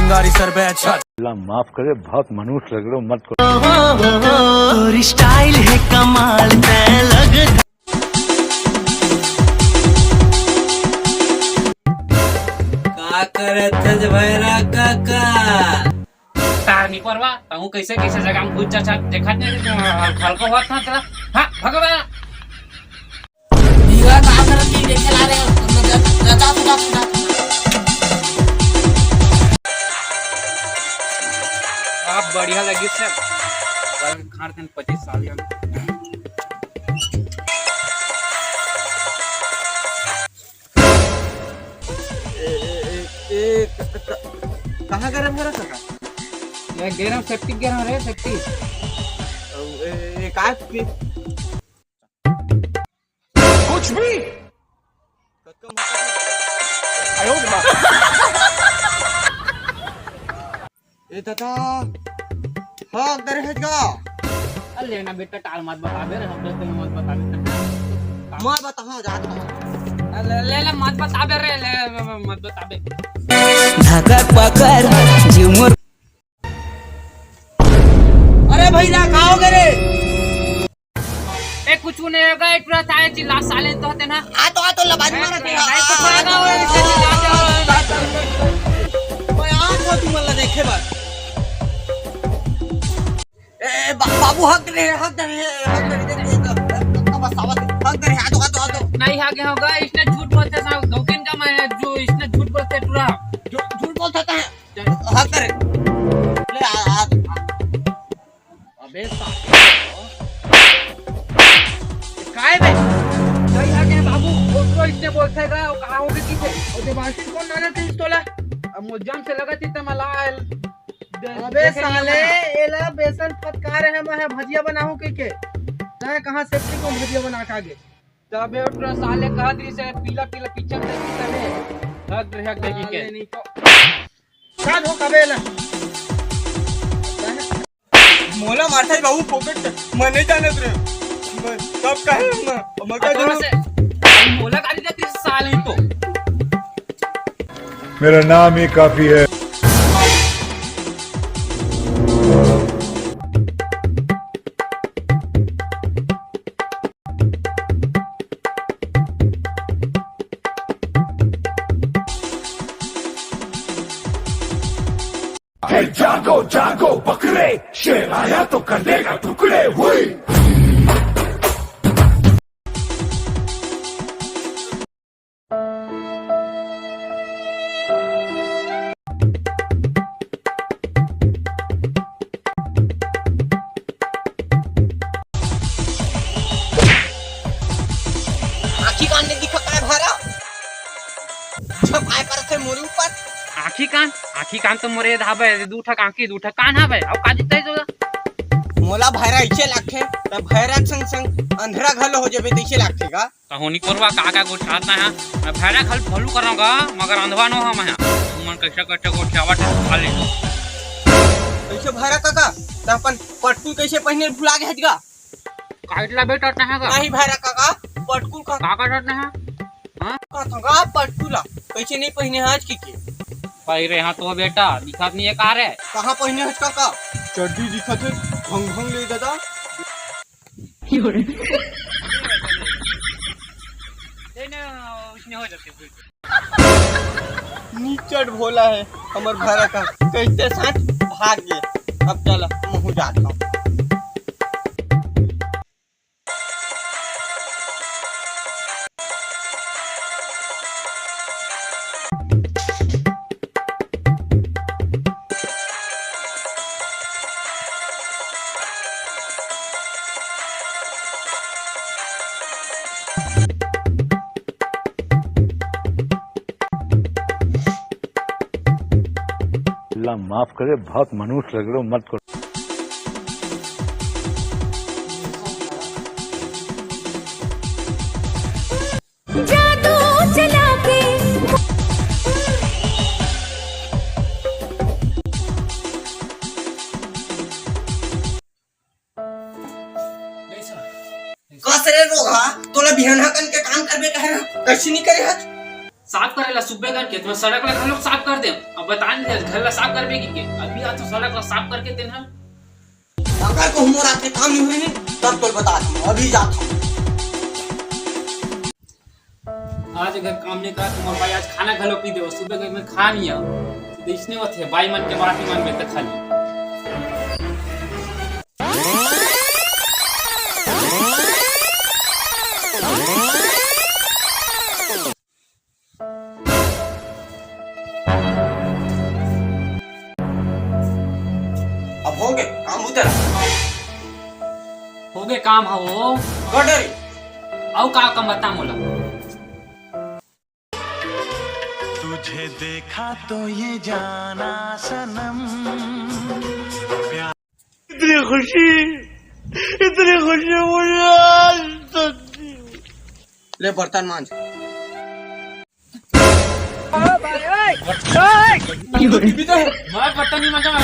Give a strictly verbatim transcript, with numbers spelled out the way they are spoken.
गाड़ी सर पे अच्छा। अल्लाह माफ करे, बहुत मनहूस लग रहे हो, मत करो। तोर स्टाइल है कमाल, तै लग। का करत हस भैरा काका? तार नहीं परवा, तहूँ कैसे कैसे जगह में घुस जा, जा, देखत नहीं, हल्का हुआ था तेरा। हाँ, भगवान। दीवा का करत नहीं देखे ला रहे हो, तुम लोग जा, जा, जा, जा, जा। आप बढ़िया लगी सर। खान खान पच्चीस साल का। ए, ए, ए, ए, क-, क-, कहाँ गरम गरम काका? ये गरम सेप्टिक गरम रे, सेप्टिक। ए, ए, का पी-, कुछ भी। कतका मोटा है? आयो रे माँ। ए दादा, हक दे रहे का? अरे लेना बेटा, टाल मत बताबे रे, हम तो मत बताबे। मैं बताऊँ, जात हूँ। ले, ले, ले, मत बताबे रे, ले, ले, ले, मत बताबे। धकर पकर जीव मोर। अरे भैया, का हो गए रे? ए, कुछ नहीं होगा, एक पूरा साले चिल्ला साले तो होते ना। आ तो, आ तो लबाज मारा नहीं, तेरा। नहीं, कुछ होगा, वो इससे चिल्ला दे, वो। मैं आ तो तुम मल्ला देखे बात। ए, बा-, बाबू हक रहे, हक रहे, हक रहे, देख, देख, देख, देख, बस आवा दे, हक रहे, आ तो, आ तो, आ तो। नहीं हक होगा, इसने झूठ बोलते ना, गौकिन का मैं जो इसने झूठ बोलते पूरा। झू-, झूठ बोलता है। चल। हक रहे। ले, आ, आ, आ। अबे साले। काय बे? कहीं आ गए बाबू, वो तो इसने बोलते गा, वो कहाँ हो गए किसे? और देवांशी कौन डाले थे इस तोला? अब मुझे जान से लगा थी तमला। अबे देखे नहीं साले, होगा। एला बेसन फटका रहे हैं, मैं भजिया बनाऊं के के? तय कहाँ सेफ्टी को भजिया बना के आगे? तबे उठ रहा साले, कहा दी से पीला पीला पिक्चर देखी तने। हक रे, हक देखी के। साले नहीं तो। साथ हो कबे एला। मोला मारता है बाबू, फोकट, मैं नहीं जानत रे। मैं सब कहे ना, मैं आ, क्या तो जानूं? से, मोला गाली देती साले ही तो। मेरा नाम ही काफी है। हे जागो जागो बकरे, शेर आया तो कर देगा टुकड़े। हुई। आँखी कान नहीं दिखत है भैरा? झपाए परत हे मोरे ऊपर। आँखी कान, आँखी कान तो मोरे धाबे, दू ठक आँखी, दू ठक कान हवे, अउ का दिखता है तोला? मोला भैरा इसे लागथे, त भैरा के संग संग अंधरा घलो हो जाबे, तइसे लागथे का? तहूँ नी करवा, का का गोठात ना है। मैं भैरा घल भलू करांगा, मगर अंधवा नो हम है। तुमन कैसे कैसे गोठियावत है, खा ले। कैसे भैरा काका, त अपन पटकू कैसे पहिने भुला गे हज गा? काट ला बेटा, तहाँ का? नहीं भैरा काका, पटकू का। का करत ना है? हाँ? का थंगा पटकू ला, कैसे नहीं पहिने हज कि के? पहिरे हाँ तो बेटा, दिखत नहीं है का रे? कहाँ पहिने हज काका? चड्डी दिखत है, भंग भंग ले दादा। ले ना, उसने हो जाते हैं। निचट भोला है हमर भैरा का, कैसे साथ भाग गए। अब चल, महू जात हूँ। अल्लाह माफ करे, बहुत मनहूस लग रहे हो, मत करो। जादू चला के। कस रे रोगहा, तोला बिहनहा कन के काम करबे कहे ना, कैसे नहीं करे हज? साफ करे ला सुबह करके तुम्हें सड़क ला घलोक साफ कर दे। अब बता नहीं दे, घर ला साफ करबे कि के? अभी आज तो सड़क ला साफ करके तेन ह। अगर कहूँ मोर आके काम नहीं हुई, तब तो बता दी, अभी जाता हूँ। आज अगर काम नहीं करा तो मोर बाई आज खाना घलोक नहीं देवो। सुबह के मैं खा नहीं आऊँ। तो इसने होते बाई मन के बात नहीं मानबे तो खाली। अब होगे काम उतर। होगे काम ह वो। गडरी। अउ का काम बता मोला? तुझे देखा तो ये जाना सनम। इतनी खुशी, इतनी खुशी मुझे आज तक नहीं हुई। ले बर्तन मांज। मैं बर्तन नहीं मांजा, मैं